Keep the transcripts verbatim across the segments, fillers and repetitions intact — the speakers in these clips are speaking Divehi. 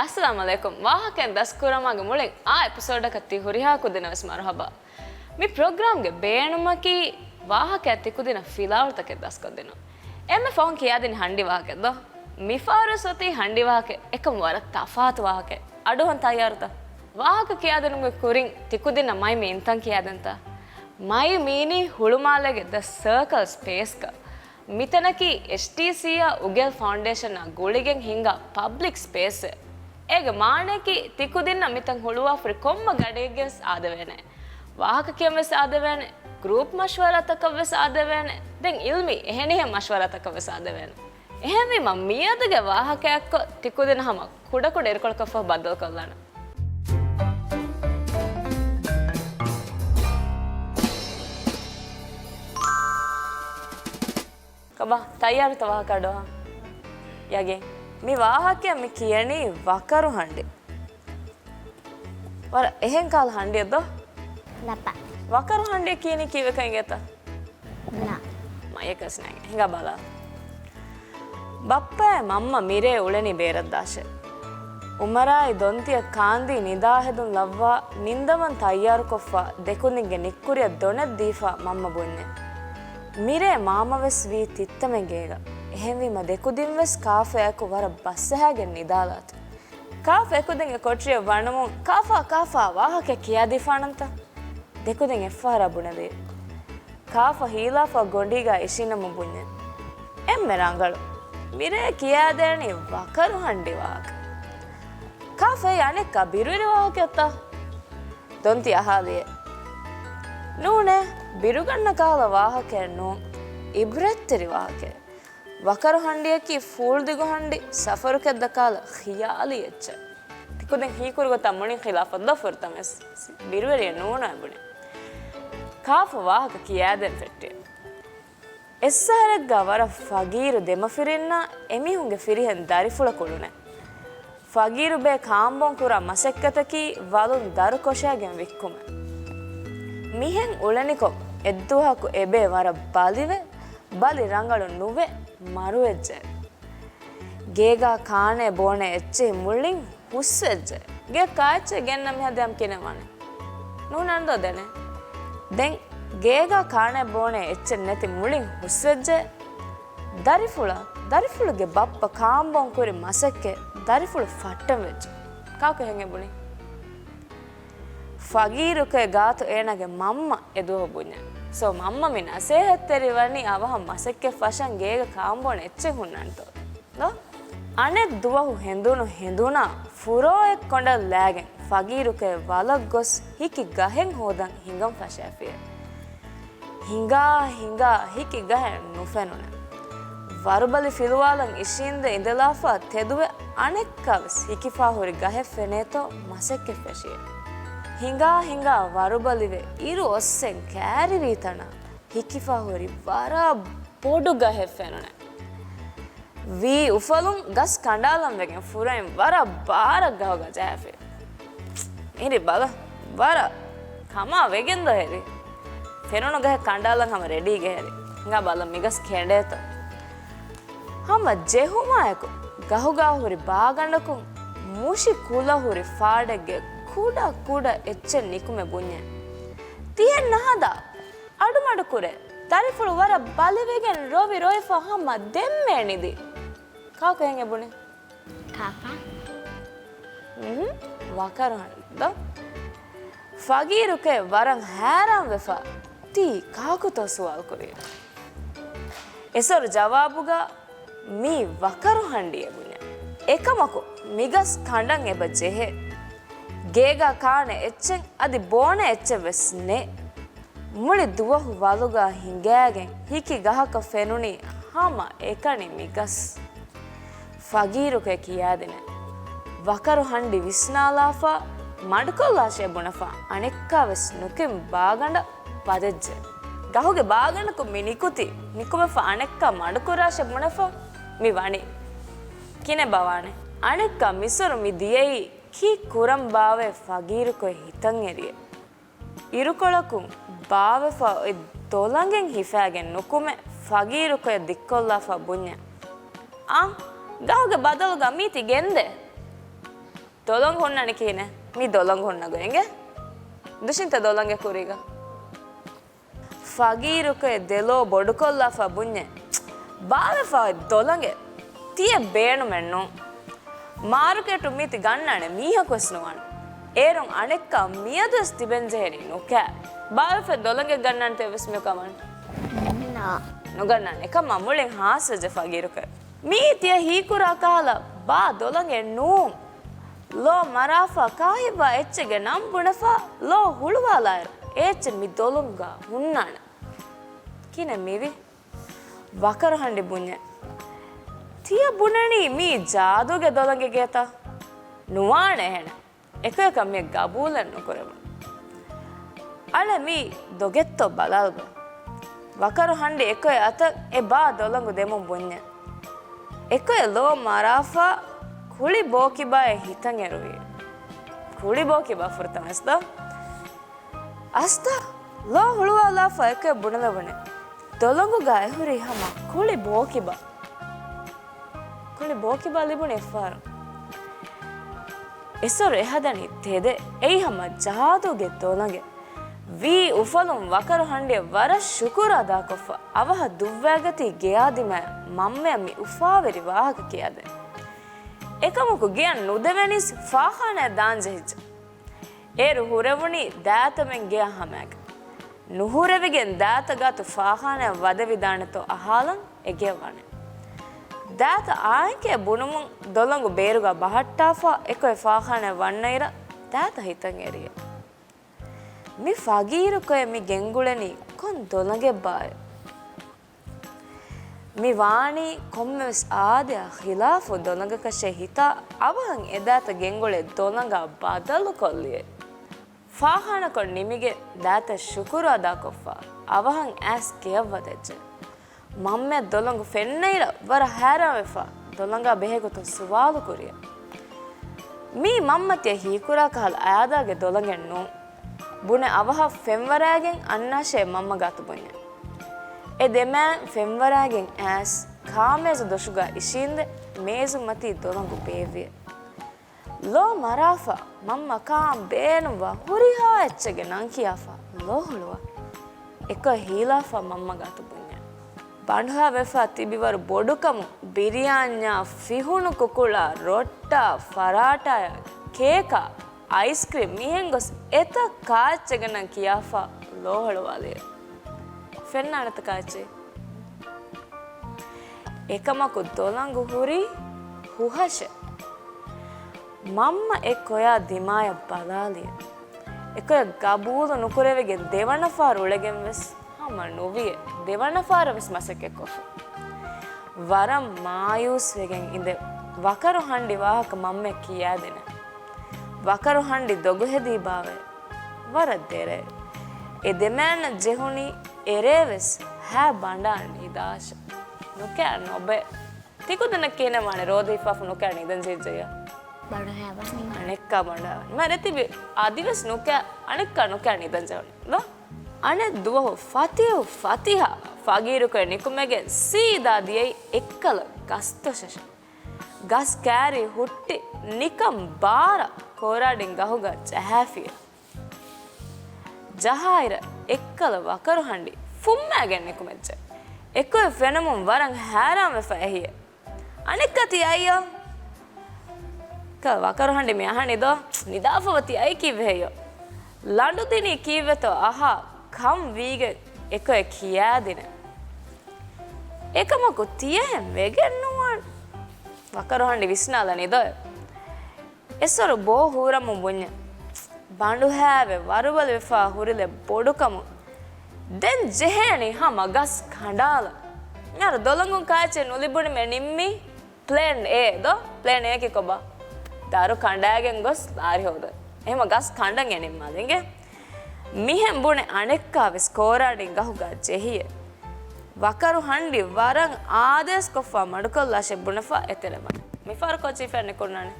އައްސަލާމު ޢަލައިކުމް. ވާހަކައިން ދަސްކުރަމާގެ މުޅިން އާ އެޕިސޯޑަކަށް ތި ހުރިހާ ކުދިންނަށް ވެސް މަރުޙަބާ. މި ޕްރޮގްރާމްގެ ބޭނުމަކީ ވާހަކައަށް ތިކުދިންނަށް ފިލާވަޅުތަކެއް ދަސްކޮށްދިނުން. އެންމެ ފަހުން ކިޔާދިނީ ހަންޑި ވާހަކައެއް ދޯ؟ މިފަހަރުވެސް އޮތީ ހަންޑި ވާހަކަ އެކަމް ވަރަށް ތަފާތު ވާހަކައެއް. އަޑުއަހަން ތައްޔާރުތަ؟ ވާހަކަ ކިޔާދިނުމުގެ ކުރިން ތިކުދިންނަށް މައި މި އިންތަން ކިޔާދެންތަ؟ މައި މީނީ ހުޅުމާލޭގެ ދަ ސަރކަލް ސްޕޭސްގަ. މިތަނަކީ އެޗްޓީސީއާ އުގެލް ފައުންޑޭޝަނާ ގުޅިގެން ހިންގާ ޕަބްލިކް ސްޕޭސްއެއް. އޭގެ މާނައަކީ ތިކުދިންނަށް މިތަން ހުޅުވާފަ ހުރި ކޮންމެ ގަޑިއެއްގެ ވެސް އާދެވޭނެ. ވާހަކަ ކިޔަން ވެސް އާދެވޭނެ. ގްރޫޕް މަޝްވަރާތަކަށް ވެސް އާދެވޭނެ. ދެން އިލްމީ އެހެނިހެން މަޝްވަރާތަކަށް ވެސް އާދެވޭނެ. އެހެންވީމަ މިއަދުގެ ވާހަކައަށްކޮށް ތިކުދިން ހަމަ ކުޑަކުޑަ އިރުކޮޅަކަށްފަހު ބައްދަލުކޮށްލާނަން. ކަބާ، ތައްޔާރުތަ ވާހަކަ އަޑުއަހަން؟ ޔަގީން. މި ވާހަކައަށް މި ކިޔަނީ ވަކަރު ހަންޑި. ވަރަށް އެހެން ކަހަލަ ހަންޑިއެއް ދޯ؟ ލަޕާ. ވަކަރު ހަންޑިއެއް ކިޔަނީ ކީއްވެކަން އިނގޭތަ؟ ނާ. މަޔަކަސް ނޭނގެ. ހިނގާ ބަލާ. ބައްޕައާއި މަންމަ މިރޭ އުޅެނީ ބޭރަށްދާށޭ. އުމަރާއި ދޮންތިއަށް ކާންދީ ނިދާ ހެދުން ލައްވާ ނިންދަވަން ތައްޔާރުކޮށްފަ ދެކުދިންގެ ނިއްކުރިއަށް ދޮނެއް ދީފަ މަންމަ ބުންޏޭ. މިރޭ މާމަވެސް ވީ ތިއްތަމެއް ގޭގަ. އެހެންވީމަ ދެކުދިންވެސް ކާފައާއެކު ވަރަށް ބަސްއަހާގެން ނިދާލާތި. ކާފަ އެކުދިންގެ ކޮޓަރިއަށް ވަނުމުން، ކާފާ، ކާފާ، ވާހަކައެއް ކިޔާދީފާނަންތަ؟ ދެކުދިން އެއްފަހަރާ ބުނެދިޔަ. ކާފަ ހީލާފަ ގޮނޑީގާ އިށީނަމުން ބުންޏޭ. އެންމެ ރަނގަޅު. މިރޭ ކިޔާދޭނީ ވަކަރު ހަންޑި ވާހަކަ. ކާފަ އެއީ އަނެއްކާ ބިރުވެރި ވާހަކައެއްތަ؟ ދޮންތި އަހާލިއޭ. ނޫނޭ، ބިރުގަންނަ ކަހަލަ ވާހަކައެއް ނޫން. އިބްރަތްތެރި ވާހަކައެއް. ވަކަރު ހަންޑިއަކީ ފޫޅުދިގު ހަންޑި، ސަފަރުކޮށް ދައްކާލަ ޚިޔާލީ އެއްޗެއް. ތިކުދިން ހީކުރި ގޮތާ މުޅިން ޚިލާފަށް ދޯ ފުރަތަމަވެސް ބިރުވެރިއެއް ނޫނޭ ބުނި. ކާފަ ވާހަކަ ކިޔާދޭން ފެއްޓި. އެއްސަހަރެއްގަ ވަރަށް ފަގީރު ދެމަފިރިންނާ އެމީހުންގެ ފިރިހެން ދަރިފުޅަކު އުޅުނެ. ފަގީރުބޭ ކާންބޯން ކުރާ މަސައްކަތަކީ ވަލުން ދަރު ކޮށާގެން ވިއްކުމެއް. މިހެން އުޅެނިކޮށް އެއްދުވަހަކު އެބޭ ވަރަށް ބަލިވެ، ބަލި ރަނގަޅު ނުވެ، މަރުވެއްޖެ. ގޭގާ ކާނޭ ބޯނޭ އެއްޗެހި މުޅިން ހުސްވެއްޖެ. ގޭ ކާއެއްޗެއް ގެންނަ މިހާ ދެއަމް ކިނެއް ވާނެ. ނޫނާން ދޯ ދެނެ. ދެން ގޭގާ ކާނޭ ބޯނޭ އެއްޗެއް ނެތި މުޅިން ހުސްވެއްޖެ. ދަރިފުޅާ، ދަރިފުޅުގެ ބައްޕަ ކާންބޯން ކުރި މަސައްކަތް ދަރިފުޅު ފައްޓަން ވެއްޖެ. ކާކު އެހެން ބުނި؟ ފަގީރުކޮއެ ގާތު އޭނާގެ މަންމަ އެދުވަހު ބުންޏެ. ސޯ މަންމަ މި ނަސޭހަތްތެރި ވަނީ އަވަހަށް މަސައްކަތް ފަށަން ގޭގަ ކާންބޯން އެއްޗެއް ހުންނަންތޯ. ދޯ؟ އަނެއް ދުވަހު ހެނދުނު ހެނދުނާ ފުރޯއެއް ކޮނޑަށް ލާގެން ފަގީރުކޮއެ ވަލަށް ގޮސް ހިކި ގަހެއް ހޯދަން ހިނގަން ފަށާފިއެ. ހިނގާ ހިނގާ ހިކި ގަހެއް ނުފެނުނެ. ވަރުބަލި ފިލުވާލަން އިށީނދެ އިނދެލާފަ ތެދުވެ އަނެއްކާވެސް ހިކިފާ ހުރި ގަހެއް ފެނޭތޯ މަސައްކަތް ފެށިއެ. ހިނގާ ހިނގާ ވަރުބަލިވެ އިރު އޮއްސެން ކައިރިވީ ތަނާ ހިކިފާ ހުރި ވަރަށް ބޮޑު ގަހެއް ފެނުނެ. ވީ އުފަލުން ގަސް ކަނޑާލަން ވެގެން ފުރައިން ވަރަށް ބާރަށް ގަހުގަ ޖަހާފި. މިހިރީ ބަލަ، ވަރަށް ކަމާ ވެގެން ދޯ ހެރީ. ފެނުނު ގަހެއް ކަނޑާލަން ހަމަ ރެޑީގަ ހެރީ. ހިނގާ ބަލަ މި ގަސް ކެނޑޭތޯ. ހަމަ ޖެހުމާއެކު ގަހުގާ ހުރި ބާގަނޑަކުން މުށި ކުލަ ހުރި ފާޑެއްގެ ކުޑަ ކުޑަ އެއްޗެއް ނިކުމެ ބުންޏެ. ތިހެން ނަހަދާ އަޑުމަޑުކުރޭ. ދަރިފުޅު ވަރަށް ބަލިވެގެން ރޮވި ރޮވިފަ ހަމަ ދެންމެ ނިދި. ކާކު އެހެން އެބުނި؟ ކާފަ. މުހު، ވަކަރު ހަނޑި ދޯ؟ ފަގީރުކޮއެ ވަރަށް ހައިރާންވެފަ ތީ ކާކުތޯ ސުވާލު ކުރީ؟ އެސޮރު ޖަވާބުގަ މީ ވަކަރު ހަނޑި އެބުނެ. އެކަމަކު މިގަސް ކަނޑަން އެބަ ޖެހޭ. ގޭގަ ކާނެ އެއްޗެއް އަދި ބޯނެ އެއްޗެއް ވެސް ނެ. މުޅި ދުވަހު ވަލުގަ ހިނގާގެން ހިކި ގަހަކަށް ފެނުނީ ހަމަ އެކަނި މިގަސް. ފަގީރުކޮއެ ކިޔާދިނެ. ވަކަރު ހަންޑި ވިސްނާލާފަ، މަޑުކޮށްލާށޭ ބުނެފަ، އަނެއްކާވެސް ނުކިން ބާގަނޑަށް ވަދެއްޖެ. ގަހުގެ ބާގަނޑަކުން މި ނިކުތީ، ނިކުމެފަ އަނެއްކާ މަޑުކުރާށޭ ބުނެފަ، މި ވަނީ. ކިނެއް ބަވާނެ. އަނެއްކާ މިސޮރު މި ދިޔައީ ކީއް ކުރަން ބާވޭ ފަގީރުކޮއެ ހިތަށް އެރިއެ. އިރުކޮޅަކުން ބާވެފަ އޮތް ދޮލަނގެއް ހިފާގެން ނުކުމެ ފަގީރުކޮއެ ދިއްކޮށްލާފަ ބުންޏެ. އާ، ގަހުގެ ބަދަލުގަ މީތި ގެންދޭ. ދޮލޮނގު ހުންނަނީ ކިހިނެއް؟ މީ ދޮލޮނގު ހުންނަ ގޮތް އިނގޭ. ދުށިންތަ ދޮލޮނގެ ކުރީގަ؟ ފަގީރުކޮއެ ދެލޯ ބޮޑުކޮށްލާފަ ބުންޏެ. ބާވެފަ އޮތް ދޮލަނގެ ތިޔަ ބޭނުމެއް ނޫން. މާރުކޭޓު މީތި ގަންނާނެ މީހަކުވެސް ނުވާނެ. އޭރުން އަނެއްކާ މިއަދުވެސް ތިބެންޖެހެނީ ނުކާ. ބާވެފަ ދޮލަނގެ ގަންނާނެ ތެވެސް މި ކަމަން. ނުގަންނާނެ. އެކަމާ މުޅިން ހާސްވެއްޖެ ފަގީރުކޮއެ. މީ ތިޔަ ހީކުރާ ކަހަލަ ބާ ދޮލަނގެއް ނޫން. ލޯ މަރާފަ ކާހިއްވާ އެއްޗެއްގެ ނަން ބުނެފަ ލޯ ހުޅުވާލާއިރު އެ އެއްޗެއް މި ދޮލުންގަ ހުންނާނެ. ކިހިނެއް މިވީ؟ ވަކަރުހަނޑި ބުންޏެ. ތިޔަ ބުނަނީ މީ ޖާދޫގެ ދޮލަނގެ ގޭތަ؟ ނުވާނެ އެހެނެއް. އެކަކަށް މި ގަބޫލެއް ނުކުރެވުނު. އަޅެ މީ ދޮގެއްތޯ ބަލާލްބަ. ވަކަރު ހަނޑި އެކޮއެ އަތަށް އެ ބާ ދޮލަނގު ދެމުން ބުންޏެ. އެކޮއެ ލޯ މަރާފާ ކުޅި ބޯކިބާއެއް ހިތަށް އެރުވި. ކުޅި ބޯކިބާ ފުރަތަމަސް ދޯ؟ އަސްތާ، ލޯ ހުޅުވާލާފަ އެކޮއެ ބުނެލެވުނެ. ދޮލަނގުގަ އެހުރީ ހަމަ ކުޅި ބޯކިބާ. ކުޅި ބޯކިބާ ލިބުނީ އެއްފަހަރު. އެސޮރު އެހަދަނީ ތެދެއް. އެއީ ހަމަ ޖާދޫގެ ދޮލަނގެއް. ވީ އުފަލުން ވަކަރު ހަނޑިއަށް ވަރަށް ޝުކުރު އަދާކޮށްފަ، އަވަހަށް ދުއްވާގަތީ ގެޔާ ދިމާޔަށް މަންމަޔަށް މި އުފާވެރި ވާހަކަ ކިޔާދޭން. އެކަމަކު ގެޔަށް ނުދެވެނީސް ފާޚާނާއަށް ދާން ޖެހިއްޖެ. އޭރު ހުރެވުނީ ދާތަމެން ގެޔަށް ހަމައިގެން. ނުހުރެވިގެން ދާތަ ގާތު ފާޚާނާއަށް ވަދެވިދާނެތޯ އަހާލަން އެގެޔަށް ވަނީ. ދާތަ އާނއެކޭ ބުނުމުން ދޮލަނގު ބޭރުގަ ބަހައްޓާފަ އެކޮއެ ފާޚާނާއަށް ވަންނައިރަށް ދާތަ ހިތަށް އެރިއެ. މި ފަގީރުކޮއެ މި ގެންގުޅެނީ ކޮން ދޮލަނގެއްބާއޭ؟ މި ވާނީ ކޮންމެވެސް އާދަޔާ ޚިލާފު ދޮލަނގަކަށޭ ހިތާ އަވަހަށް އެދާތަ ގެންގުޅޭ ދޮލަނގާ ބަދަލުކޮށްލިއޭ. ފާޚާނާކޮށް ނިމިގެން ދާތަ ޝުކުރު އަދާކޮށްފަ އަވަހަށް އައިސް ގެޔަށް ވަދެއްޖެ. މަންމަ ދޮލަނގު ފެންނައިރަށް ވަރަށް ހައިރާންވެފަ ދޮލަނގާ ބެހޭގޮތުން ސުވާލު ކުރިއެ. މީ މަންމަ ތިޔަ ހީކުރާ ކަހަލަ އާދާގެ ދޮލަނގެއް ނޫން. ބުނެ އަވަހަށް ފެންވަރާގެން އަންނާށޭ މަންމަ ގާތު ބުންޏެ. އެ ދެމާ ފެންވަރާގެން އައިސް ކާމޭޒު ދޮށުގާ އިށީނދެ މޭޒު މަތީ ދޮލަނގު ބޭއްވިއެ. ލޯ މަރާފަ މަންމަ ކާން ބޭނުންވާ ހުރިހާ އެއްޗެއްގެ ނަން ކިޔާފަ ލޯ ހުޅުވާ. އެކޮއެ ހީލާފަ މަންމަ ގާތު ބުންޏެ. ބަނޑުހައި ވެފަ ތިބިވަރު ބޮޑުކަމުން ބިރިޔާންޏާ، ފިހުނު ކުކުޅާ، ރޮއްޓާ، ފަރާޓާޔާ، ކޭކާ، އައިސްކްރީމް މިހެން ގޮސް އެތައް ކާއެއްޗެއްގެ ނަން ކިޔާފަ ލޯ ހުޅުވާލިއެ. ފެންނާނެތަ ކާއެއްޗެއް؟ އެކަމަކު ދޮލަނގު ހުރީ ހުހަށެއް. މަންމަ އެ ކޮޔާ ދިމާޔަށް ބަލާލިއެ. އެކޮޔަށް ގަބޫލު ނުކުރެވިގެން ދެވަނަ ފަހަރު އުޅެގެން ވެސް ހަމަ ނުވިއެ. ދެވަނަ ފަހަރަށް ވެސް މަސައްކަތްކޮށްފަ. ވަރަށް މާޔޫސްވެގެން އިނދެ ވަކަރު ހަންޑި ވާހަކަ މަންމަ ކިޔާދިނެ. ވަކަރު ހަންޑި ދޮގުހެދީ ބާވައޭ. ވަރަށް ދެރައޭ. އެ ދެމޭންނަށް ޖެހުނީ އެރޭ ވެސް ހައި ބަނޑާ ނިދާށޭ. ނުކާ ނޮބޭ. ތިކުދިންނަށް ކިހިނެއް ވާނެ ރޯދަ ހިފާފަ ނުކާ ނިދަން ޖެހިއްޖެއްޔާ؟ ބަނޑު ހައި ބަނޑު. އަނެއްކާ ބަނޑާ ވަނީ. މަ ރެތިބި އަދިވެސް ނުކާ އަނެއްކާ ނުކާ ނިދަން ޖެހުނީ. ދޯ؟ އަނެއް ދުވަހު ފަތިހު ފަތިހާ ފަގީރުކޮއެ ނިކުމެގެން ސީދާ ދިޔައީ އެއްކަލަ ގަސްތޮށަށެ. ގަސް ކާރި ހުއްޓި ނިކަން ބާރަށް ކޯރާޑިން ގަހުގަ ޖަހާފިއެ. ޖަހާއިރަށް އެއްކަލަ ވަކަރު ހަންޑި ފުއްމާގެން ނިކުމެއްޖެ. އެކޮއެ ފެނުމުން ވަރަށް ހައިރާންވެފަ އެހިއެ. އަނެއްކާ ތި އައީއޯ؟ ކަ ވަކަރު ހަންޑި މި އަހަނީ ދޯ؟ ނިދާފަ އޮތީ އައި ކީއްވެ ހެއްޔޯ؟ ލަނޑު ދިނީ ކީއްވެތޯ އަހާ ކަން ވީގެން އެކޮއެ ކިޔާދިނެ. އެކަމަކު ތިޔަހެން ވެގެން ނުވާން. ވަކަރު ހަންޑި ވިސްނާލަނީ ދޯ؟ އެސޮރު ބޯ ހޫރަމުން ބުންޏެ. ބަނޑުހައިވެ ވަރުބަލިވެފާ ހުރިލެއް ބޮޑުކަމުން ދެން ޖެހޭނީ ހަމަ ގަސް ކަނޑާލަން. މިހާރު ދޮލަނގުން ކާއެއްޗެއް ނުލިބުނީމޭ ނިންމީ ޕްލޭން އޭ ދޯ؟ ޕްލޭން އޭއަކީ ކޮބާ؟ ދަރު ކަނޑާގެން ގޮސް ލާރި ހޯދަން. އެހެމަ ގަސް ކަނޑަން އެ ނިންމާލި އިނގޭ. މިހެން ބުނެ އަނެއްކާވެސް ކޯރާޑިން ގަހުގަ ޖެހިއެ. ވަކަރު ހަންޑި ވަރަށް އާދޭސްކޮށްފަ މަޑުކޮށްލާށޭ ބުނެފަ އެތެރެ ބަނޑެ. މިފަހަރު ކޯޗެއް ހިފެންނެ ކުންނާނެ.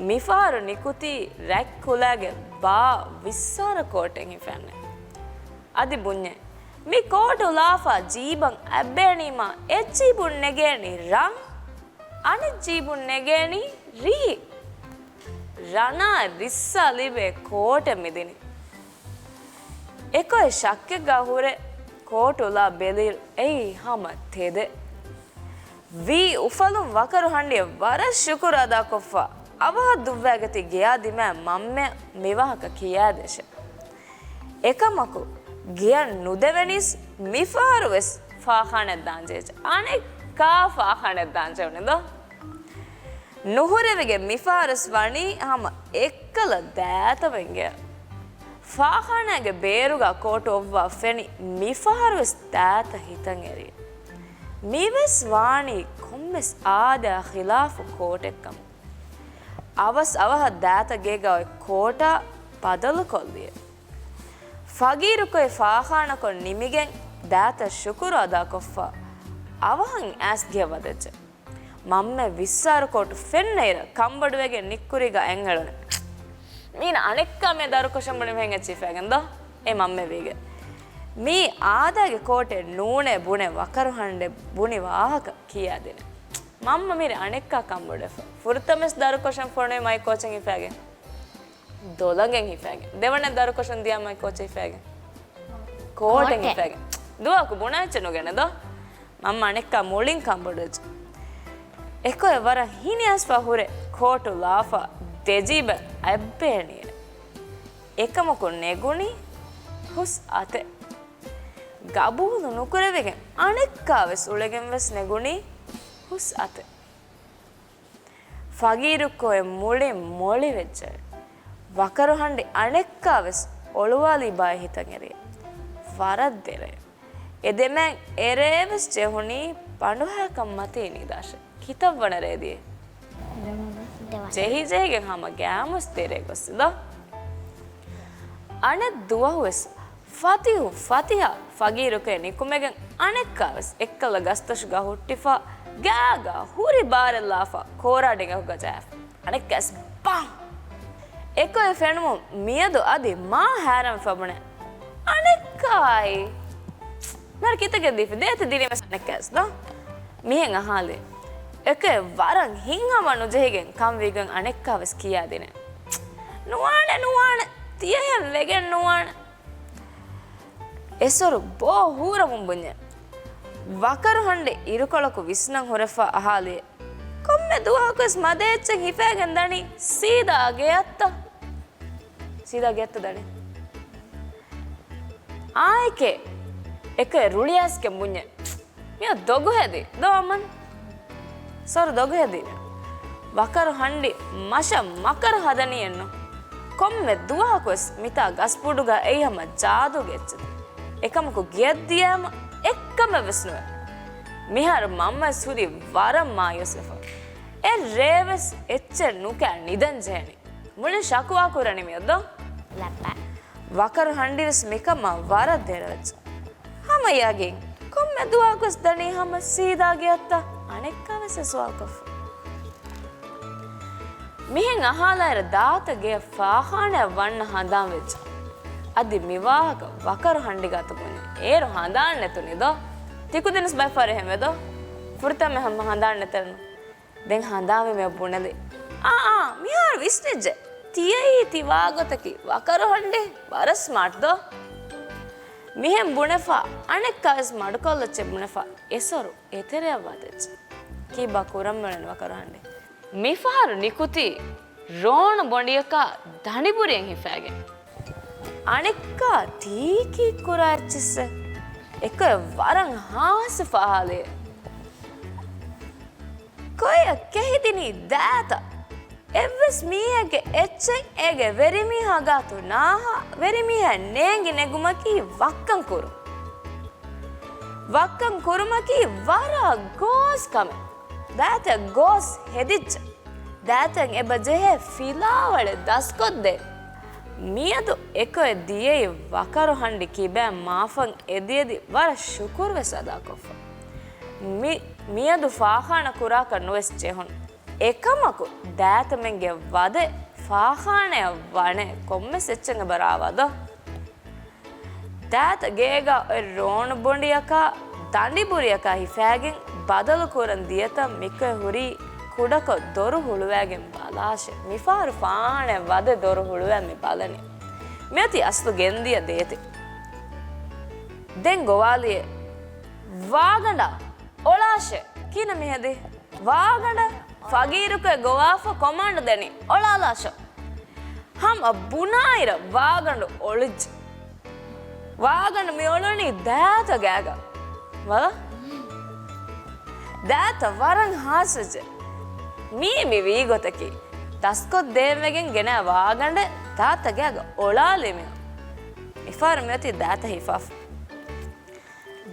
މިފަހަރު ނިކުތީ ރަތް ކުލައިގެ ބާ ވިއްސާރަ ކޯޓެއް ހިފެންނެ. އަދި ބުންޏެ. މި ކޯޓު ލާފާ ޖީބަށް އަތްބޭނީމާ އެއް ޖީބުން ނެގޭނީ ރަން. އަނެއް ޖީބުން ނެގޭނީ ރީ. ރަނާ ރިއްސާ ލިބޭ ކޯޓެއް މިދިނީ. އެކޮއެ ޝައްކެއްގަ ހުރެ ކޯޓުލާ ބެލިއިރު އެއީ ހަމަ ތެދެއް. ވީ އުފަލުން ވަކަރު ހަނޑިއަށް ވަރަށް ޝުކުރު އަދާކޮށްފަ، އަވަހަށް ދުއްވައިގަތީ ގެޔާ ދިމާއި މަންމައަށް މިވާހަކަ ކިޔާދޭށޭ. އެކަމަކު، ގެޔަށް ނުދެވެނީސް މިފަހަރުވެސް ފާޚާނައަށް ދާންޖެހިއްޖެ. އަނެއްކާ ފާޚާނައަށް ދާންޖެހުނީ ދޯ؟ ނުހުރެވިގެން މިފަހަރުވެސް ވަނީ ހަމަ އެއްކަލަ ދާތަމެން ގެޔަށް. ފާޚާނާގެ ބޭރުގަ ކޯޓު އޮއްވާ ފެނި މިފަހަރުވެސް ދާތަ ހިތަށް އެރި. މިވެސް ވާނީ ކޮންމެސް އާދައާ ޚިލާފު ކޯޓެއްކަމުން. އަވަސް އަވަހަށް ދާތަ ގޭގަ އޮތް ކޯޓާ ބަދަލުކޮށްލިއެވެ. ފަގީރުކޮއެ ފާޚާނަކޮށް ނިމިގެން ދާތަ ޝުކުރު އަދާކޮށްފަ އަވަހަށް އައިސް ގެޔަށް ވަދެއްޖެ. މަންމަ ވިއްސާރު ކޯޓު ފެންނައިރަށް ކަނބޮޑުވެގެން ނިއްކުރީގަ އެނގޭ އެޅުނެ. މީނަ އަނެއްކާ މި ދަރުކޮށަން ބުނި މިހެން އެއްޗި ހިފައިގެން ދޯ؟ އޭ މަންމަ ވީގެ. މީ އާދައިގެ ކޯޓެއް ނޫނޭ ބުނެ ވަކަރު ހަނޑެ ބުނި ވާހަކަ ކިޔާދިނެ. މަންމަ މިރޭ އަނެއްކާ ކަނބޮޑުވެފަ. ފުރަތަމަސް ދަރުކޮށަން ފޮނުވި މައި ކޯޗެއް ހިފައިގެން. ދޮލަނގެން ހިފައިގެން. ދެވަނަ ދަރުކޮށަން ދިޔަ މައި ކޯޗެއް ހިފައިގެން. ކޯޓެއް ކޯޓެއް. ހިފައިގެން. ދުވަހަކު ބުނާ އެއްޗެއް ނުގެނެ ދޯ؟ މަންމަ އަނެއްކާ މުޅިން ކަނބޮޑުވެއްޖެ. އެކޮއެ ވަރަށް ހިނިއައިސްފަ ހުރެ ކޯޓު ލާފަ ދެޖީބަށް އަތްބޭނިއެވެ. އެކަމަކު ނެގުނީ ހުސް އަތެއް. ގަބޫލު ނުކުރެވިގެން އަނެއްކާވެސް އުޅެގެން ވެސް ނެގުނީ ހުސް އަތެއް. ފަގީރުކޮއެ މުޅިން މޮޅިވެއްޖެ. ވަކަރު ހަނޑި އަނެއްކާވެސް އޮޅުވާލީބާއޭ ހިތަށް އެރި. ވަރަށް ދެރަ. އެ ދެމޭ އެރޭވެސް ޖެހުނީ ބަނޑުހައިކަން މަތީ ނިދާށޭ. ކިތައްވަނަ ރޭ ދިޔައީ؟ ދެވަނަ. ޖެހި ޖެހިގެން ހަމަ ގައިމުވެސް ދެރަ ގޮސް ދޯ. އަނެއް ދުވަހުވެސް ފަތިހު ފަތިހާ ފަގީރުކޮއެ ނިކުމެގެން އަނެއްކާވެސް އެއްކަލަ ގަސްދޮށުގަ ހުއްޓިފަ ގާގަ ހުރި ބާރެއްލާފަ ކޯރާ ޑެނގަކުގަ ޖަހާފަ. އަނެއްކާވެސް ބާ! އެކޮއެ ފެނުމުން މިއަދު އަދި މާ ހައިރާންވެފަ ބުނެ. އަނެއްކާއި މިހާރު ކިތަކެއް ދީފި ދޭތަ ދިރިމެސް އަނެއްކާވެސް ދޯ؟ މިހެން އަހާލި. އެކޮއެ ވަރަށް ހިތްހަމަ ނުޖެހިގެން ކަންވީގެން އަނެއްކާވެސް ކިޔާދިނެ. ނުވާނެ ނުވާނެ. ތިޔަހެން ވެގެން ނުވާނެ. އެސޮރު ބޯ ހޫރަމުން ބުންޏެ. ވަކަރު ހަނޑި އިރުކޮޅަކު ވިސްނަން ހުރެފަ އަހާލި. ކޮންމެ ދުވަހަކުވެސް މަދެއްޗެއް ހިފައިގެން ދަނީ ސީދާ ގެއަށްތަ؟ ސީދާ ގެއަށްތަ ދަނީ؟ އާއެކޭ އެކަ ރުޅިއައިސްގެން ބުންޏެ. މިއަ ދޮގު ހެދި ދޯ އަމަން؟ ސޮރު ދޮގު ހެދި. ވަކަރު ހަންޑި މަށަށް މަކަރު ހަދަނީއެއްނު. ކޮންމެ ދުވަހަކުވެސް މިތާ ގަސްބުޑުގަ އެއީ ހަމަ ޖާދޫގެ އެއްޗެއް. އެކަމަކު ގެއަށް ދިޔައިމަ އެއްކަމެއްވެސް ނުވޭ. މިހާރު މަންމަވެސް ހުރީ ވަރަށް މާޔޫސްވެފަ. އެއް ރޭވެސް އެއްޗެއް ނުކާ ނިދަން ޖެހެނީ. މުޅިން ޝަކުވާ ކުރަނީ މިއަދު. ލައްޕާ. ވަކަރު ހަންޑިވެސް މިކަމާ ވަރަށް ދެރަވެއްޖެ. ހަމަ ޔަގީން. ކޮންމެ ދުވަހަކުވެސް ދަނީ ހަމަ ސީދާ ގެއަށްތަ؟ އަނެއްކާވެސް އެ ސުވާލުކޮށްފަ. މިހެން އަހާލާއިރަށް ދާތަ ގެއަށް ފާޚާނައަށް ވަންނަ ހަނދާން ވެއްޖެ. އަދި މިވާހަކަ ވަކަރު ހަންޑި ގާތު ބުނި. އޭރު ހަނދާން ނެތުނި ދޯ؟ ތިކުދިނަސް ބައެއް ފަހަރު އެހެންވެ ދޯ؟ ފުރަތަމަ ހަމަ ހަނދާން ނެތެއްނު. ދެން ހަނދާންވީމަ ބުނެލި. އާ، އާ، މިހާރު ވިސްނިއްޖެ. ތިޔައީ ތި ވާގޮތަކީ ވަކަރު ހަންޑި. ވަރަށް ސްމާޓް ދޯ؟ މިހެން ބުނެފަ، އަނެއްކާވެސް މަޑުކޮށްލައްޗެއް ބުނެފަ، އެސޮރު އެތެރެއަށް ވަދެއްޖެ. ކީއްބާ ކުރަން ބުނަނީ ވަކަރު ހަންޑި؟ މިފަހަރު ނިކުތީ ރޯނު ބޮނޑިއަކާ ދަނޑިބުރިއެއް ހިފައިގެން. އަނެއްކާ ތީ ކީއްކުރާ އެއްޗިއްސެއް؟ އެކޮއެ ވަރަށް ހާސްވެފަ އަހާލި. ކޮއެއް ކެހިދިނީ ދާތަ؟ އެއްވެސް މީހެއްގެ އެއްޗެއް އޭގެ ވެރިމީހާ ގާތު ނާހާ، ވެރިމީހާ ނޭނގި ނެގުމަކީ ވައްކަން ކުރުން. ވައްކަން ކުރުމަކީ ވަރަށް ގޯސް ކަމެއް. ދާތަ ގޯސް ހެދިއްޖެ. ދާތައަށް އެބަ ޖެހޭ ފިލާވަޅެއް ދަސްކޮށްދޭން. މިއަދު އެކޮއެ ދިޔައީ ވަކަރު ހަންޑި ކިބައިން މާފަން އެދިއެދި ވަރަށް ޝުކުރުވެސް އަދާކޮށްފަ. މި-، މިއަދު ފާޚާނަ ކުރާކަށް ނުވެސް ޖެހުނު. އެކަމަކު ދާތަމެންގެ ވަދެ ފާޚާނަޔަށް ވަނެ ކޮންމެސް އެއްޗެއް އެބަ ރާވާ ދޯ؟ ދާތަ ގޭގަ އޮތް ރޯނު ބޮނޑިއަކާ ދަނޑިބުރިއަކާ ހިފައިގެން ބަދަލު ކުރަން ދިޔަތަން މިކޮއެ ހުރީ ކުޑަކޮށް ދޮރު ހުޅުވައިގެން ބަލާށޭ. މިފަހަރު ފާނެ ވަދެ ދޮރު ހުޅުވައި މި ބަލަނީ. މިއޮތީ އަސްލު ގެންދިޔަ ދޭތެއް. ދެން ގޮވާލިއޭ. ވާގަނޑާ! އޮޅާށޭ! ކިހިނެއް މިހެދީ؟ ވާގަނޑަށް ފަގީރުކޮއެ ގޮވާފަ ކޮމާންޑު ދެނީ. އޮޅާލާށޯ! ހަމަ ބުނާއިރަށް ވާގަނޑު އޮޅިއްޖެ. ވާގަނޑު މި އޮޅުނީ ދާތަ ގާގަ. ވަލަ؟ ދާތަ ވަރަށް ހާސްވެއްޖެ. މީ މި ވީގޮތަކީ. ދަސްކޮށްދޭންވެގެން ގެނައި ވާގަނޑެއް ދާތަ ގާގަ އޮޅާލީ މި. މިފަހަރު މިއޮތީ ދާތަ ހިފާފަ.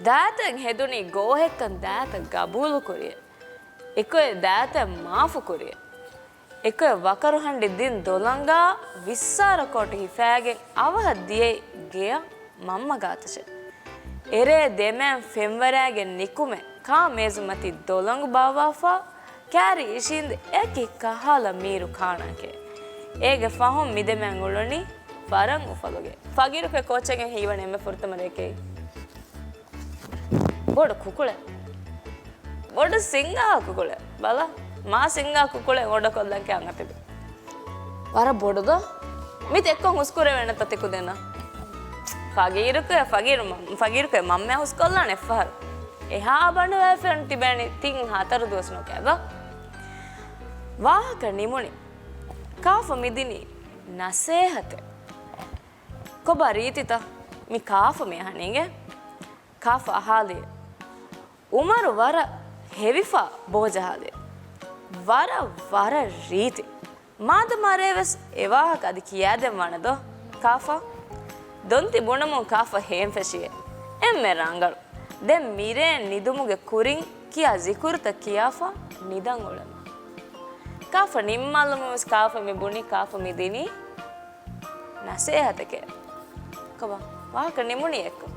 ދާތައަށް ހެދުނީ ގޯހެއްކަން ދާތަ ގަބޫލުކުރިއޭ. އެކޮއެ ދާތަ މާފުކުރިއޭ. އެކޮއެ ވަކަރު ހަނޑި ދިން ދޮލަނގާ ވިއްސާރަ ކޯޓު ހިފާގެން އަވަހަށް ދިޔައީ ގެޔަށް މަންމަ ގާތަށޭ. އެރޭ ދެމައިން ފެންވަރާގެން ނިކުމެ ކާ މޭޒުމަތީ ދޮލަނގު ބާއްވާފަ ކާރި އިށީނދެ އެކި ކަހަލަ މީރު ކާނާކޭ. އޭގެ ފަހުން މިދެމައިން އުޅުނީ ވަރަށް އުފަލުގެ. ފަގީރުކޮއެ ކޯޗެއްގެން ހީވަނީ އެންމެ ފުރަތަމަ ރެއެކޭ. ބޮޑު ކުކުޅެއް. ބޮޑު ސިނގާ ކުކުޅެއް. ބަލަ، މާ ސިނގާ ކުކުޅެއް އޯޑަ ކޮށްލަން ކިޔާ އަނގަތެބެ. ވަރަށް ބޮޑު ދޯ؟ މި ތެއްކޮށް ހުސްކުރެވޭނެތަ ތިކުދިންނަށް؟ ފަގީރުކޮއެ، ފަގީރު މަ-، ފަގީރުކޮއެ މަންމަޔާ ހުސްކޮށްލާނެ އެއްފަހަރު. އެހާ ބަނޑު ވައިފައިން ތިބޭނީ ތިން ހަތަރު ދުވަސް ނުކައި ދޯ؟ ވާހަކަ ނިމުނީ. ކާފަ މިދިނީ ނަސޭހަތެއް. ކޮބާ ރީތިތަ؟ މި ކާފަ މި އަހަނީގެ. ކާފަ އަހާލި. އުމަރު ވަރަށް ހެވިފާ ބޯޖަހާލި. ވަރަށް، ވަރަށް ރީތި. މާދަމާ ރޭވެސް އެ ވާހަކަ އަދި ކިޔާދެން ވާނެ ދޯ؟ ކާފަ. ދޮންތި ބުނަމުން ކާފަ ހޭން ފެށިއޭ. އެންމެ ރަނގަޅު. ދެން މިރޭ ނިދުމުގެ ކުރިން ކިޔާ ޒިކުރުތައް ކިޔާފަ ނިދަން އުޅެމުން. ކާފަ ނިންމާލުމުން ވެސް ކާފަ މި ބުނީ ކާފަ މި ދިނީ ނަސޭހަތެކޭ. ކޮބާ؟ ވާހަކަ ނިމުނީ އެއްކޮށް.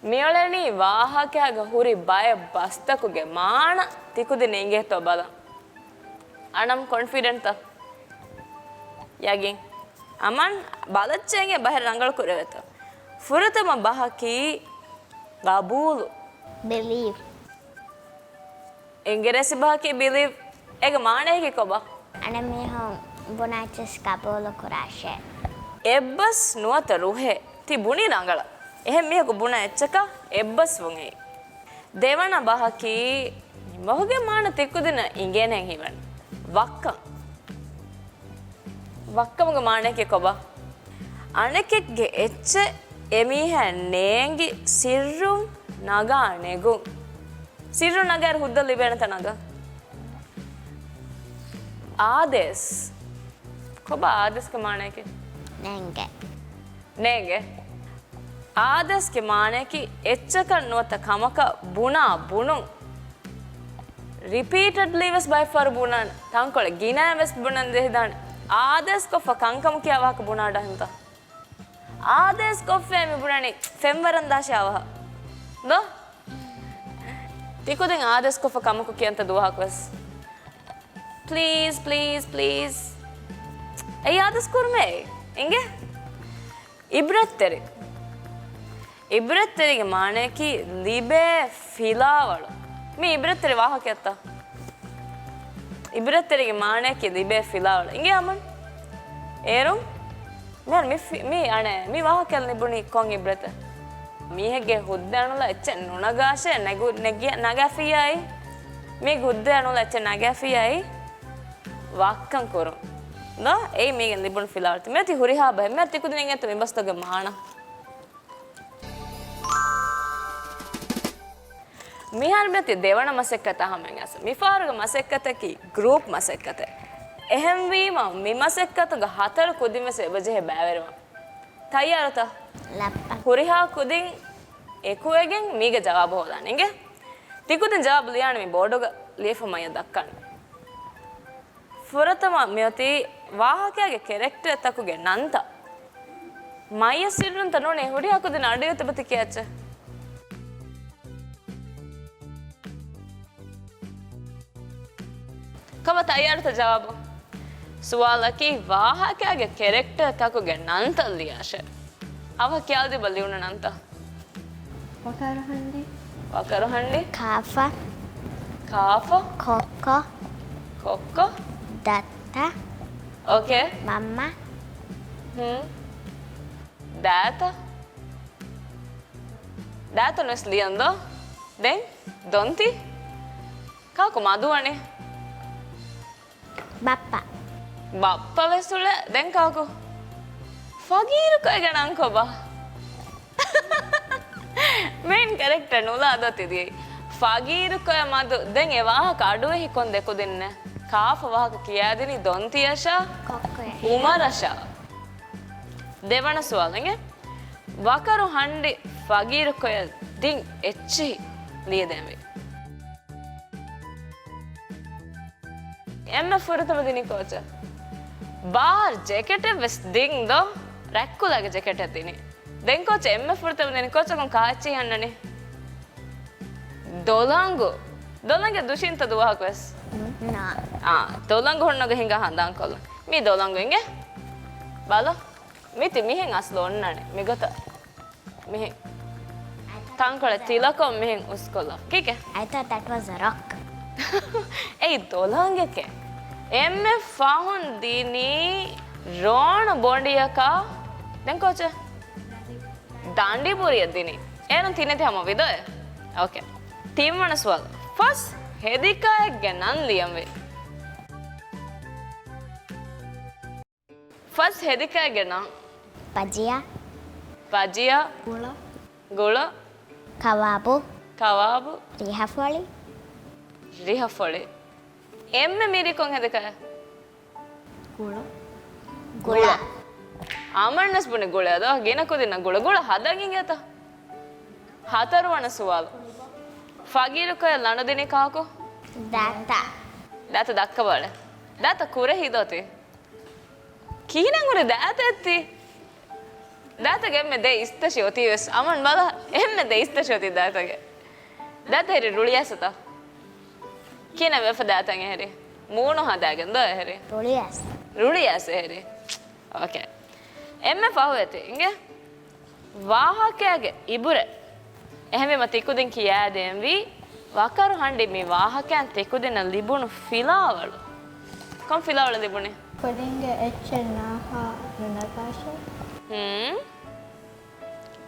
މިއުޅެނީ ވާހަކައިގަ ހުރި ބައެއް ބަސްތަކުގެ މާނަ ތިކުދިން އިނގޭތޯ ބަލަން. އަނަމް ކޮންފިޑެންޓްތަ؟ ޔަގީން. އަމަން ބަލައްޗޭގެ ބަހެއް ރަނގަޅު ކުރެވޭތޯ. ފުރަތަމަ ބަހަކީ ގަބޫލު. ބިލީވް. އިނގިރޭސި ބަހަކީ ބިލީވް. އޭގެ މާނަޔަކީ ކޮބާ؟ އަނެއް މީހުން ބުނާ އެއްޗެސް ގަބޫލު ކުރާށޭ. އެއްބަސް ނުވަތަ ރުހޭ. ތި ބުނީ ރަނގަޅަށް. އެހެން މީހަކު ބުނާ އެއްޗަކަށް އެއްބަސްވުން އެއީ. ދެވަނަ ބަހަކީ، މި ބަހުގެ މާނަ ތިކުދިންނަށް އިނގޭނެހެން ހީވަނީ. ވައްކަން. ވައްކަމުގެ މާނަޔަކީ ކޮބާ؟ އަނެކެއްގެ އެއްޗެއް އެމީހާ ނޭނގި ސިއްރުން ނަގާ ނެގުން. ސިއްރުން ނަގާއިރު ހުއްދަ ލިބޭނެތަ ނަގަން؟ އާދޭސް. ކޮބާ އާދޭސްގެ މާނަޔަކީ؟ ނޭނގެ. ނޭނގެ. އާދޭސްގެ މާނަޔަކީ އެއްޗަކަށް ނުވަތަ ކަމަކަށް ބުނާ ބުނުން. ރިޕީޓެޑްލީ ވެސް ބައެއްފަހަރު ބުނާނެ. ތަންކޮޅެއް ގިނައިން ވެސް ބުނަން ޖެހިދާނެ. އާދޭސްކޮށްފަ ކަންކަމު ކިޔާ ވާހަކަ ބުނާ ޑަހިންތަ؟ އާދޭސްކޮށްފައި މި ބުނަނީ ފެންވަރަން ދާށޭ އަވަހަށް. ދޯ؟ ތިކުދިން އާދޭސްކޮށްފަ ކަމަކު ކިޔަންތަ ދުވަހަކު ވެސް؟ ޕްލީޒް، ޕްލީޒް، ޕްލީޒް. އެއީ އާދޭސް ކުރުމޭ. އިނގޭ؟ އިބްރަތްތެރި. އިބްރަތްތެރީގެ މާނަޔަކީ ލިބޭ ފިލާވަޅު. މީ އިބްރަތްތެރި ވާހަކައެއްތަ؟ އިބްރަތްތެރީގެ މާނަޔަކީ ލިބޭ ފިލާވަޅު. އިނގޭ އަމަން؟ އޭރުން؟ މިހާރު މި ފި-، މި އަނެއް، މި ވާހަކައަށް ލިބުނީ ކޮން އިބްރަތެއް؟ މީހެއްގެ ހުއްދަ އަނުލަށް އެއްޗެއް ނުނަގާށޭ، ނެގު-، ނެގި-، ނަގާފިއްޔާއި. މީގެ ހުއްދަ އަނުލަށް އެއްޗެއް ނަގާފިއްޔާއި. ވައްކަން ކުރުން. ދޯ؟ އެއީ މީގެން ލިބުނު ފިލާވަޅުތައް. މިއޮތީ ހުރިހާ ބަހެއް. މިހާރު ތިކުދިން އެނގޭތޯ މި ބަސްތަކުގެ މާނަ؟ މިހާރު މިއޮތީ ދެވަނަ މަސައްކަތާ ހަމައަށް އައިސް. މިފަހަރުގެ މަސައްކަތަކީ ގްރޫޕް މަސައްކަތެއް. އެހެންވީމަ މި މަސައްކަތުގަ ހަތަރު ކުދިން ވެސް އެބަޖެހޭ ބައިވެރިވާން. ތައްޔާރުތަ؟ ލައްޕަ. ހުރިހާ ކުދިން އެކުވެގެން މީގެ ޖަވާބު ހޯދާނެ. އިނގޭ؟ ތިކުދިން ޖަވާބު ލިޔާނެ މި ބޯޑުގަ ލިޔެފަ މައްޔަށް ދައްކާނެ. ފުރަތަމަ މިއޮތީ ވާހަކައިގެ ކެރެކްޓަރ ތަކުގެ ނަންތައް. މައްޔަށް ސިއްރުންތަ ނޫނޭ ހުރިހާ ކުދިން އަޑުއިވަތަ ބަތި ކިޔައްޗެ. ކަމަށް ތައްޔާރުތަ ޖަވާބު؟ ސުވާލަކީ ވާހަކައިގެ ކެރެކްޓަރ ތަކުގެ ނަންތައް ލިޔާށޭ. އަވަހަށް ކިޔާލަދީބަ ލިޔުނު ނަންތައް. ވަކަރު ހަންޑި. ވަކަރު ހަންޑި. ކާފަ. ކާފަ. ކޮއްކޮ. ކޮއްކޮ. ދައްތަ. އޯކޭ. މަންމަ. ހުން. ދާތަ. ދާތަ ނުވެސް ލިޔަން ދޯ. ދެން ދޮންތި. ކާކު މަދުވަނީ؟ ބައްޕަ. ބައްޕަ ވެސް އުޅޭ. ދެން ކާކު؟ ފަގީރުކޮއެއްގެ ނަން ކޮބާ؟ މެއިން ކެރެކްޓަރ ނުލާ ދޯ ތި ދިޔައީ. ފަގީރުކޮއެއް މަދު. ދެން އެ ވާހަކަ އަޑުއެހި ކޮން ދެ ކުދިންނެއް؟ ކާފަ ވާހަކަ ކިޔާދިނީ ދޮންތިއަށާ؟ ކޮއްކޮއަށް. އުމަރަށާ. ދެވަނަ ސުވާލު އިނގޭ. ވަކަރު ހަންޑި ފަގީރުކޮއެއް ދިން އެއްޗިހި ލިޔެދޭންވީ. އެންމެ ފުރަތަމަ ދިނީ ކޯޗަށް؟ ބާރް ޖެކެޓެއް ވެސް ދިން ދޯ؟ ރަތްކުލަގެ ޖެކެޓެއް ދިނީ. ދެން ކޯޗަށް އެންމެ ފުރަތަމަ ދިނީ ކޯޗަކުން ކާ އެއްޗިހި އަންނަނީ؟ ދޮލަނގު. ދޮލަނގެ ދުށިންތަ ދުވަހަކު ވެސް؟ ނާ. އާ، ދޮލަނގު ހުންނަގެ ހިނގާ ހަނދާންކޮށްލަން. މީ ދޮލަނގު އިނގޭ. ބަލަ. މިތި މިހެން އަސްލު އޮންނާނެ. މިގޮތަށް. މިހެން. ތަންކޮޅެއް ތިލަކޮށް މިހެން އުސްކޮށްލާ. ކީކޭ؟ I thought that was a rock. އެއީ ދޮލަނގެކޭ. އެންމެ ފަހުން ދިނީ ރޯނު ބޮނޑިއަކާ. ދެން ކޯޗެއް؟ ދަނޑިބުރިއަށް ދިނީ. އޭރުން ތިނެތި ހަމަވި ދޯ އޭ؟ އޯކޭ. ތިންވަނަ ސުވާލު. ފަސް ހެދިކައެއްގެ ނަން ލިޔަންވީ. ފަސް ހެދިކައެއްގެ ނަން. ބަޖިޔާ. ބަޖިޔާ. ގުޅަ. ގުޅަ. ކަވާބު. ކަވާބު. ރިހަފޮޅި. ރިހަފޮޅި. އެންމެ މިރި ކޮން ހެދިކައެއް؟ ގުޅަ. ގުޅަ. އަމަންނަސް ބުނި ގުޅަ ދޯ؟ ގިނަ ކުދިންނަށް ގުޅަ. ގުޅަ ހަދަން އިނގޭތަ؟ ހަތަރުވަނަ ސުވާލު. ފަގީރުކޮއެއް ލަނޑުދިނީ ކާކު؟ ދާތަ. ދާތަ ދައްކަބަލަ. ދާތަ ކުރެހި ދޯ ތި؟ ކިހިނެއް ހުރި ދާތަ އެއްތި؟ ދާތަގެ އެންމެ ދެ އިސްތަށި އޮތީ ވެސް އަމަން ބަލަ، އެންމެ ދެ އިސްތަށި އޮތީ ދާތަގެ. ދާތަ ހެރި ރުޅިއައިސްތަ؟ ކިހިނެއް ވެފަ ދާތަ އެހެރި؟ މޫނު ހަދާގެން ދޯ އެހެރި؟ ރުޅިއައިސް. ރުޅިއައިސް އެހެރި. އޯކޭ. އެންމެ ފަހު އެތި އިނގޭ. ވާހަކައިގެ އިބުރަ. އެހެންވީމަ ތިކުދިން ކިޔާދޭންވީ ވަކަރު ހަންޑި މި ވާހަކައިން ތިކުދިންނަށް ލިބުނު ފިލާވަޅު. ކޮން ފިލާވަޅު ލިބުނީ؟ ކުދިންގެ އެއްޗެއް ނާހާ ނުނަގާށޭ. ހުން.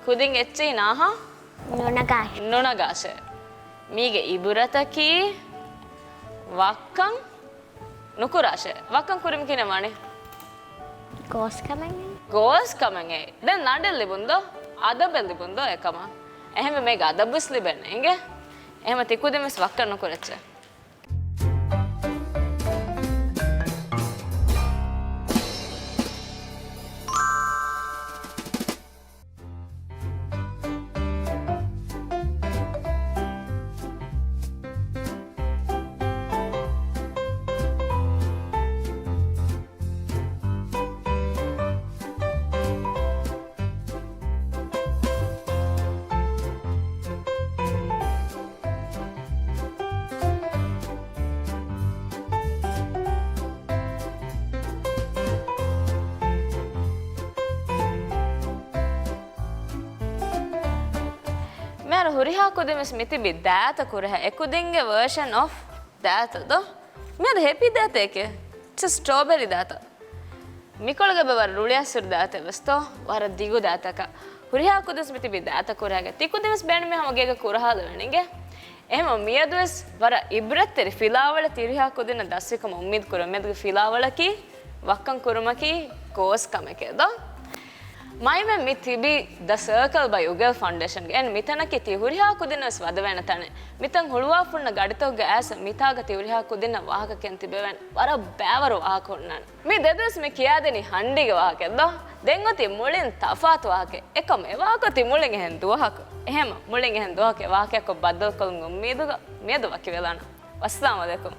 ކުދިން އެއްޗެއް ނާހާ؟ ނުނަގާށޭ. ނުނަގާށޭ. މީގެ އިބުރަތަކީ ވައްކަން ނުކުރާށޭ. ވައްކަން ކުރީމަ ކިހިނެއް ވާނީ؟ ގޯސް ކަމެއް. ގޯސް ކަމެއް. ދެން ލަނޑެއް ލިބުން ދޯ؟ އަދަބެއް ލިބުން ދޯ އެކަމަށް؟ އެހެންވެ މީގެ އަދަބުވެސް ލިބެން އިނގޭ. އެހެންވެ ތިކުދިންވެސް ވައްކަން ނުކުރައްޗޭ. މިހާރު ހުރިހާ ކުދިންވެސް މިތިބީ ދާތަ ކުރެހޭ. އެކުދިންގެ ވަރޝަން އޮފް ދާތަ ދޯ؟ މިއަދު ހެޕީ ދާތައެކޭ. ޗަ ސްޓްރޯބެރީ ދާތަ. މިކޮޅުގަ އެބަ ވަރަށް ރުޅިއައިސް ހުރި ދާތައެއް ވެސްތޯ؟ ވަރަށް ދިގު ދާތަކަށް. ހުރިހާ ކުދިންވެސް މިތިބީ ދާތަ ކުރެހޭ. ތި ކުދިންވެސް ބޭނުމީ ހަމަ ގޭގަ ކުރަހާލެވޭނެ އިނގޭ. އެހެންވީމަ މިއަދުވެސް ވަރަށް އިބްރަތްތެރި ފިލާވަޅެއް ތި ހުރިހާ ކުދިންނަށް ދަސްވިކަމަށް އުއްމީދު ކުރަން. މިއަދުގެ ފިލާވަޅަކީ ވައްކަން ކުރުމަކީ ގޯސް ކަމެކޭ ދޯ؟ މައިމެން މި ތިބީ ދަ ސަރކަލް ބައި އުގެލް ފައުންޑޭޝަންގެ. އެންޑް މިތަނަކީ ތި ހުރިހާ ކުދިންނަށް ވަދެވޭނެ ތަނެއް. މިތަން ހުޅުވާފަ ހުންނަ ގަޑިތަކުގެ އައިސް މިތާގަ ތި ހުރިހާ ކުދިންނަށް ވާހަކަ ކިޔަން ތިބެވެން ވަރަށް ބައިވަރު ވާހަކަ ހުންނާނެ. މި ދެދުވަސް މި ކިޔާދިނީ ހަންޑީގެ ވާހަކައެއް ދޯ؟ ދެން އޮތީ މުޅިން ތަފާތު ވާހަކައެއް. އެކަމަށް އެ ވާހަކަ އޮތީ މުޅިން އެހެން ދުވަހަކު. އެހެންމަ މުޅިން އެހެން ދުވަހަކު އެ ވާހަކައަކަށް ބައްދަލުކޮށްލުމުގެ އުއްމީދުގަ މިއަދު ވަކިވެލާނަން. ވައްސަލާމް އަލައިކުމް.